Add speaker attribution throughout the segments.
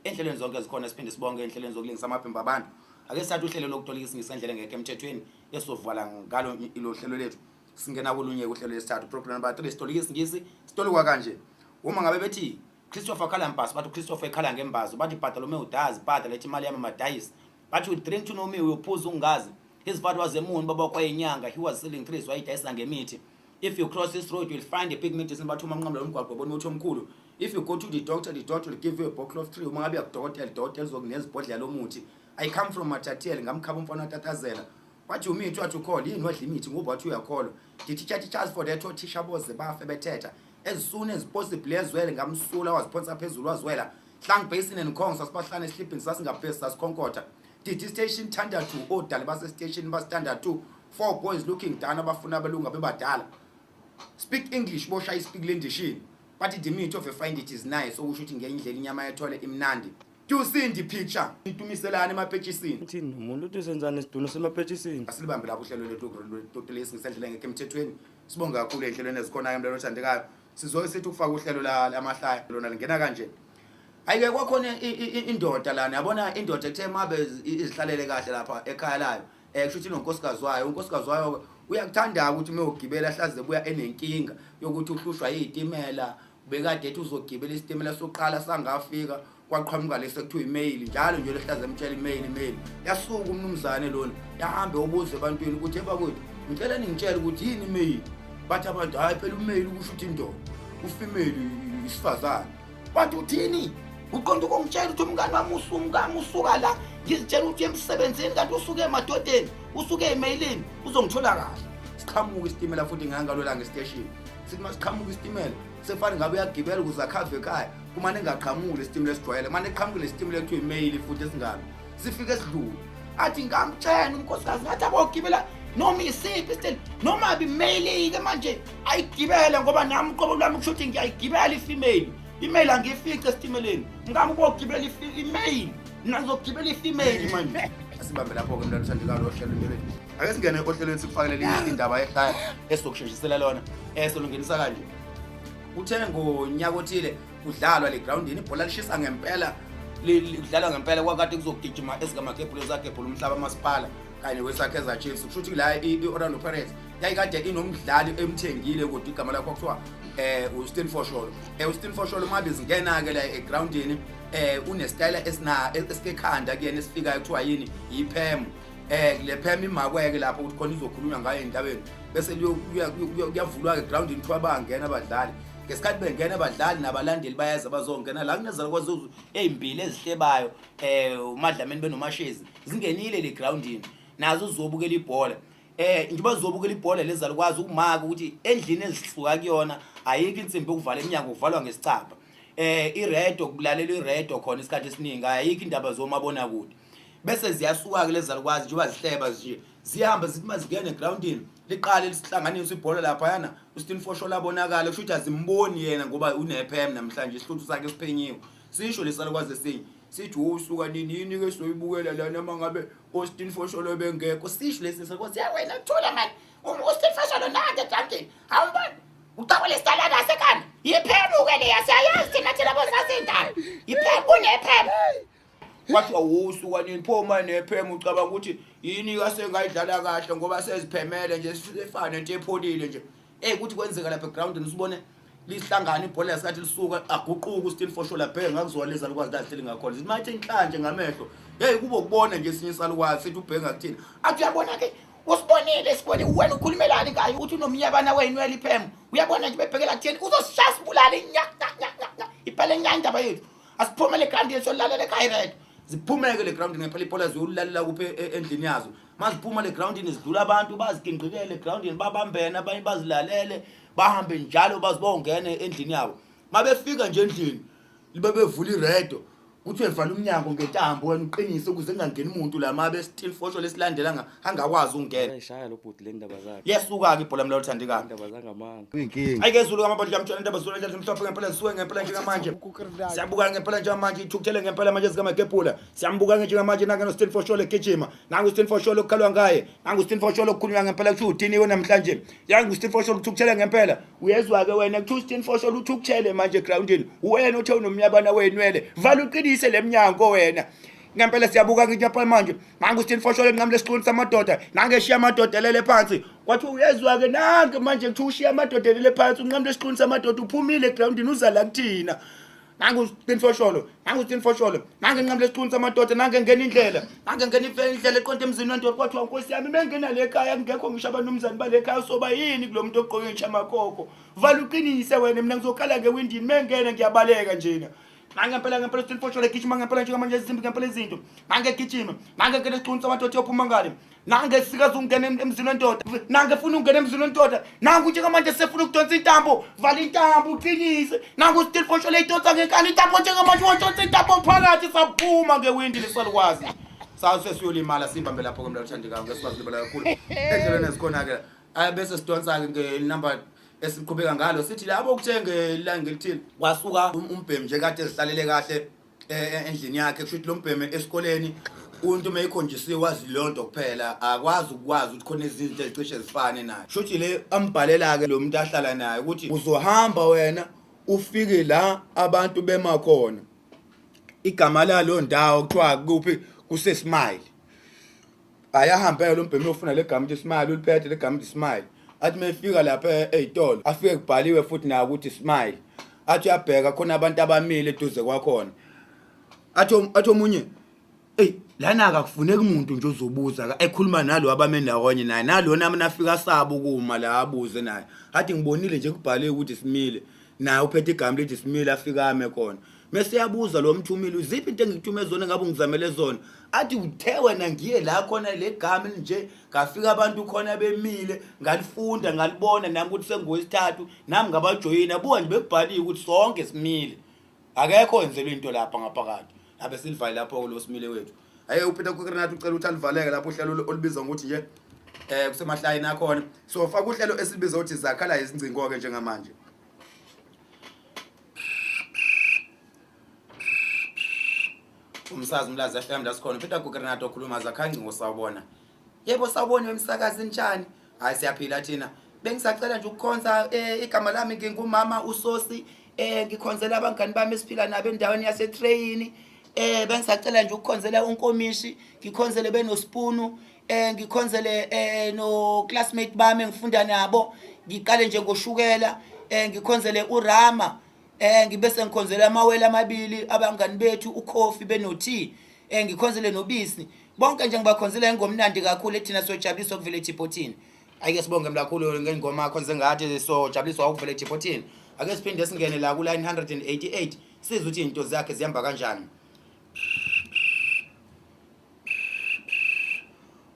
Speaker 1: Enhlelweni zonke ezikhona siphinde sibonge enhlelweni zokulingisa amaphimbo abantu. Ake sithathe uhlelo lokutolika isingisi ngendlela engekho emthethweni esizovala ngalo ilo hlelo lethu. Singena kolunye uhlelo lesithathu, problem number 3, sitolika isingisi, sitolikwa kanje. Uma ngabe bethi Christopher Columbus, bathi Christopher ekhala ngembazo, bathi Bartholomew Dias, bhada lethi imali yami madayisi. Bathi you drink to know me, uyophuza ungazi. His father was a moon, baba kwayinyanga, he was selling trees, wayidayisa ngemithi. If you cross this road, you'll find a big medicine, bathi uma unqamula umgwaqo ubona umuthi omkhulu. If you go to the doctor, the doctor will give you a bottle of tree. Uma ngabe uyakudokotela, udokotela uzokunikeza ibhodlela lomuthi. I come from Matatiele, ngamkhaba umfana watatazela. Wathi umithi, wathi ukholwa, yini wadla imithi ngoba wathi uyakholwa. The teacher teachers for that, othisha boze bafe bethetha. As soon as possible ezwele ngamsula waziphonsa phezulu wazwela. Hlang Basin and Kong sasibahlane eslipini sasingaphezi sasikhonkotha. Didi station standard 2 odali base station ba standard 2 four boys looking down abafuna abelungu bebadala. Speak English bosha ispeak lendishini. Bathi the meat of a find it is nice okusho ukuthi ngenye indlela inyama yethole imnandi. Do you see in the picture? Itumiselana emapetshisini.
Speaker 2: Uthini umuntu uthi senzani isiduno semapetshisini?
Speaker 1: Asilibambe lapho uhlelo lethu lesi ngisendlela engekho emthethweni. Sibonge kakhulu ey'nhlelweni ezikhonayo mntwana othandekayo. Sizoke sithi ukufaka uhlelo lamahlaya lona lingena kanje. Hayi-ke kwakhona indoda lana, yabona indoda ethe mabe izihlalele kahle lapha ekhaya layo. Kusho ukuthi inonkosikazi wayo, unkosikazi wayo uyakuthanda ukuthi uma uyogibela ahlaze buya enenkinga yokuthi uhlushwa yizitimela, bekade ethi uzogibela isitimela sokuqala sangafika kwaqhamuka lesi ekuthiwa imeyili njalo nje lehlaza emtshela imeyili imeyili yasuka umnumzane lona yahambe ubuze ebantwini ukuthi ebakwethu ngicela ningitshele ukuthi yini imeyili bathi abantu hhayi phela umeyili kusho ukuthi indoda ufimeli isifazane bathi uthini uqonda ukungitshela ukuthi umngane wami usumkami usuka la ngizitshela ukuthi emsebenzini kanti usuke emadodeni usuke emeyilini uzongithola kahle siqhamuka isitimela futhi ngangalolanga esiteshini sithi masiqhamuka isitimela sefane ngabe uyagibela ukuze akhave ekhaya kumane engaqhamuki lesitimela esijwayele kumane eqhamuke lesitimela ekuthiwa imeyili futhi esingami sifike esidlule athi ngamtshena unkosikazi ngathi abogibela noma isiphi isiteli noma bimeyili-ke manje ayigibele ngoba nami uqobo lwami kusho ukuthi ngiyayigibela ifimeyili imeyili angiyifice esitimeleni ngami ubogibela imeyili mina ngizogibela ifimeyili manje asibambe lapho-ke mntwana uthandekayo lohlelo lwethu ake singene ohlelweni sikufakelele indaba ehlaya esizokusheshisela lona esolungenisa kanje uthe ngonyaka othile kudlalwa le groundini ibhola lishisa ngempela kudlalwa ngempela kwakade kuzogijima ezikamagebhula ezagebhula umhlaba masipala kanye wesakhe Chiefs kusho ukuthi la i-Orlando Pirates yayikade inomdlali emthengile kodwa igama lakho kuthiwa uSteen Fosholo uSteen Fosholo uma bezingena ke la egroundini unestyle esina esikekhanda kuyena esifikayo kuthiwa yini yiphemu le phemu imakweke lapho ukuthi khona izokhulunywa ngayo endabeni bese kuyavulwa ke groundini kuthiwa bangena abadlali ngesikhathi bengena abadlali nabalandeli bayeza bazongena la kunezalukwazi ezimbili ezihlebayo uMadlamini benoMashezi zingenile le groundini nazo zizobukela ibhola njengoba zizobukela ibhola lezalukwazi ukumaka ukuthi endlini ezihluka kuyona ayikho insimbi yokuvala iminyango kuvalwa ngesicabha iredo kulalela iredo khona isikhathi esiningi ayikho indaba zomabona kude bese ziyasuka ke lezalukwazi njengoba zihleba nje zihamba zithi mazingene egroundini liqale lisihlanganise ibhola laphayana uSteen Fosholo abonakala kusho ukuthi azimboni yena ngoba unephem namhlanje isihluthu sakhe siphenyiwe sisho lesalukwazi esinye sithi usuka nini yini ke soyibukela lana mangabe uSteen Fosholo bengekho sisho lesi salukwazi ya wena thola mani uSteen Fosholo nange egroundini awubona ucabule isitalada asekhanda yiphemu ke leya siyayazi thina thina bosasindaba yiphemu unephemu kwathiwa wusuka nini pho uma nephemu ucabanga ukuthi yini kasengayidlala kahle ngoba seziphemele nje sifane nento epholile nje kuthi kwenzeka lapha egroundini usibone lihlangana ibhola yasikhathi lisuka aguquka uSteen Fosholo abheke ngakuzwa lezi alukwazi lahleli ngakhona zithi mayithi inhlanje ngamehlo hey kube ukubona nje esinye isalukwazi sithi ubheke ngakuthini athi uyabona ke usibonile sibone wena ukhulumelani ngayo uthi unomnyabana weyinwele iphemu uyabona nje bebhekela kutheni uzosishaya sibulale nya nya nya iphele nya indaba yethu asiphumele egroundini siyolalela ekhaya red ziphumeke le groundini ngempela ibhola ziyolalela kuphi endlini yazo maziphuma le groundini zidlula abantu baziginqikele egroundini babambene abanye bazilalele bahambe njalo bazibongene endlini yabo mabefika nje endlini libe bevula iredo kuthiwe vala umnyango ngentambo wena uqinise ukuze kungangeni umuntu la mabe Steel Fosholo esilandela angakwazi ukungena
Speaker 2: Ayishaya lo bhuti le ndaba zakhe.
Speaker 1: Yesuka-ke ibhola mlalo othandekayo
Speaker 2: Indaba zangamanga.
Speaker 3: Kuyinkinga.
Speaker 1: Ayike Zulu kamabhodla yamtshela indaba zulu endlela mhlophe ngempela zisuke ngempela njengamanje. Siyabuka ngempela njengamanje ithukuthele ngempela manje zikaMagebhula. Siyambuka njengamanje nange no Steen Fosholo egijima. Nangu Steen Fosholo okukhalwa ngaye. Nangu Steen Fosholo okukhulunywa ngempela kuthiwa udiniwe namhlanje. Yangu Steen Fosholo uthukuthele ngempela. Uyezwa ke wena kuthiwa Steen Fosholo uthukuthele manje egroundini. Uwena othe unomnyabana wenwele. Vala uqinise. uqinise le mnyango wena. Ngempela siyabuka ngithi lapha manje nangu Steve Fosholo nqamule esiquni samadoda, nange eshiya amadoda elele phansi. Kwathi uyezwa ke nange manje kuthiwa ushiya amadoda elele phansi, unqamule esiquni samadoda, uphumile egroundini uza la kuthina. Nangu Steve Fosholo, nangu Steve Fosholo, nange nqamule esiquni samadoda, nange ngena indlela, nange ngena indlela eqonde emzini wendoda. Kwathiwa Nkosi yami mengena le ekhaya kungekho ngisho abanumzane bale ekhaya, soba yini kulo muntu ogqoke ngisho amakhokho? Vala uqinise wena, mina ngizokhala ngewindini, mengena ngiyabaleka njena. Nangempela ngempela Steve Fosholo egijima ngempela njengamanje izimbi ngempela izinto. Nange gijima, nange ngena esiquni samadoda yophuma ngale. Nange sikaze ungena emzini wendoda, nange funa ungena emzini wendoda, nangu njengamanje sefuna ukudonsa intambo, vala intambo uqinise. Nangu Steve Fosholo eyidonsa ngenkani intambo njengamanje wadonsa intambo phakathi saphuma ngewindi lesalukwazi. Sase siyolimala sibambe lapho ke mntwana othandekayo, ngesikwazi libala kakhulu. Endleleni ezikhona ke bese sidonsa ke ngenumber esiqhubeka ngalo sithi labo kuthenge ilanga elithile kwasuka umbhemi nje kade ezihlalele kahle endlini yakhe. Kusho ukuthi lo mbhemi esikoleni umuntu meyikhonjisiwe wazi leyo nto kuphela, akwazi ukwazi ukuthi khona izinto ezicishe zifane naye. Kusho ukuthi le ambhalela ke lo muntu ahlala naye ukuthi uzohamba wena ufike la abantu bema khona, igama lalo ndawo kuthiwa kuphi, kuseSmile. Ayahambe lo mbhemi ofuna le gama ukuthi Smile, uliphethe le gama ukuthi Smile. Athi mefika lapha ey'tolo afike kubhaliwe futhi nawo ukuthi Smile. Athi uyabheka khona abantu abamile eduze kwakhona, athi omunye, eyi lana akakufuneki umuntu nje uzobuza ekhuluma nalo abame ndawonye naye, nalona nafika sabo ukuma la abuze naye. Athi ngibonile nje kubhaliwe ukuthi simile, naye uphethe igama lithi simile, afika ame khona. Mese yabuza lo mthumile, uziphi into engikuthume zona ngabe ungizamele zona? Athi uthe wena ngiye la khona le gama nje, ngafika abantu khona bemile, ngalifunda ngalibona nami ukuthi sengowesithathu, nami ngabajoyina. Buka nje bekubhaliwe ukuthi sonke simile, akekho wenzelwe into lapha ngaphakathi. Abe silivale lapho lo simile wethu. Hayi uPeter Kukrenathi ucela ukuthi alivaleke lapho uhlelo olubizwa ngokuthi nje kusemahlayini akhona. So faka uhlelo esilibiza ukuthi zakhala izingcingo ke njengamanje. Umsazi umlazi FM la sikhona. Peter Kukrenathi okhuluma, zakhala ingcingo sawubona. Yebo sawubona wemsakazi, njani? Hayi siyaphila thina. Bengisacela nje ukukhonza, igama lami ngingumama uSosi, ngikhonzela abangani bami esiphila nabo endaweni yaseTrain. Bengisacela nje ukukhonzela unkomishi, ngikhonzele benospunu, ngikhonzele no classmate bami engifunda nabo, ngiqale nje ngoshukela, ngikhonzele uRama, ngibese ngikhonzela amawele amabili abangani bethu uCoffee benoTea, ngikhonzele nobisi. Bonke nje ngibakhonzela ingomnandi kakhulu ethina sojabuliswa kuvele ethiphothini. Ayike sibonge mlakhulu ngengoma akhonze ngathi sojabuliswa ukuvela ethiphothini. Ake siphinde singene la ku 988 sizwe ukuthi izinto zakhe zihamba kanjani.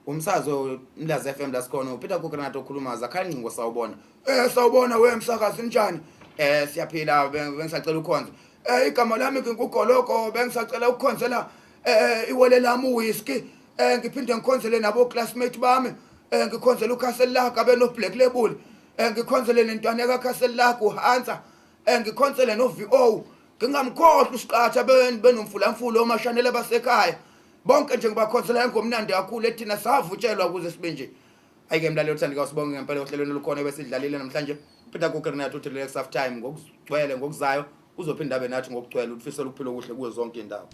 Speaker 1: Umsazo Mlazi FM la sikhona, uPeter Kukrenato okhuluma, zakhala ingcingo sawubona. Sawubona we msakazi, njani? Siyaphila, bengisacela ukhonza. Igama lami ngingugoloko, bengisacela ukukhonzela iwele lami uwhisky. Ngiphinde ngikhonzele nabo classmate bami. Ngikhonzele uCastle Lager beno Black Label. Ngikhonzele nentwana kaCastle Lager uHansa. Ngikhonzele no VO. Ngingamkhohlwa usiqatha benomfulamfula omashanela basekhaya. Bonke nje ngibakhonzela ngomnandi kakhulu ethina savutshelwa ukuze sibe nje. Ayike mlaleli othandekayo, sibonge ngempela ohlelweni olukhona besidlalile namhlanje. Peter Kukrenathi uthi relax half time ngokugcwele, ngokuzayo uzophinda abe nathi ngokugcwele. Ufisela ukuphila okuhle kuzo zonke indawo.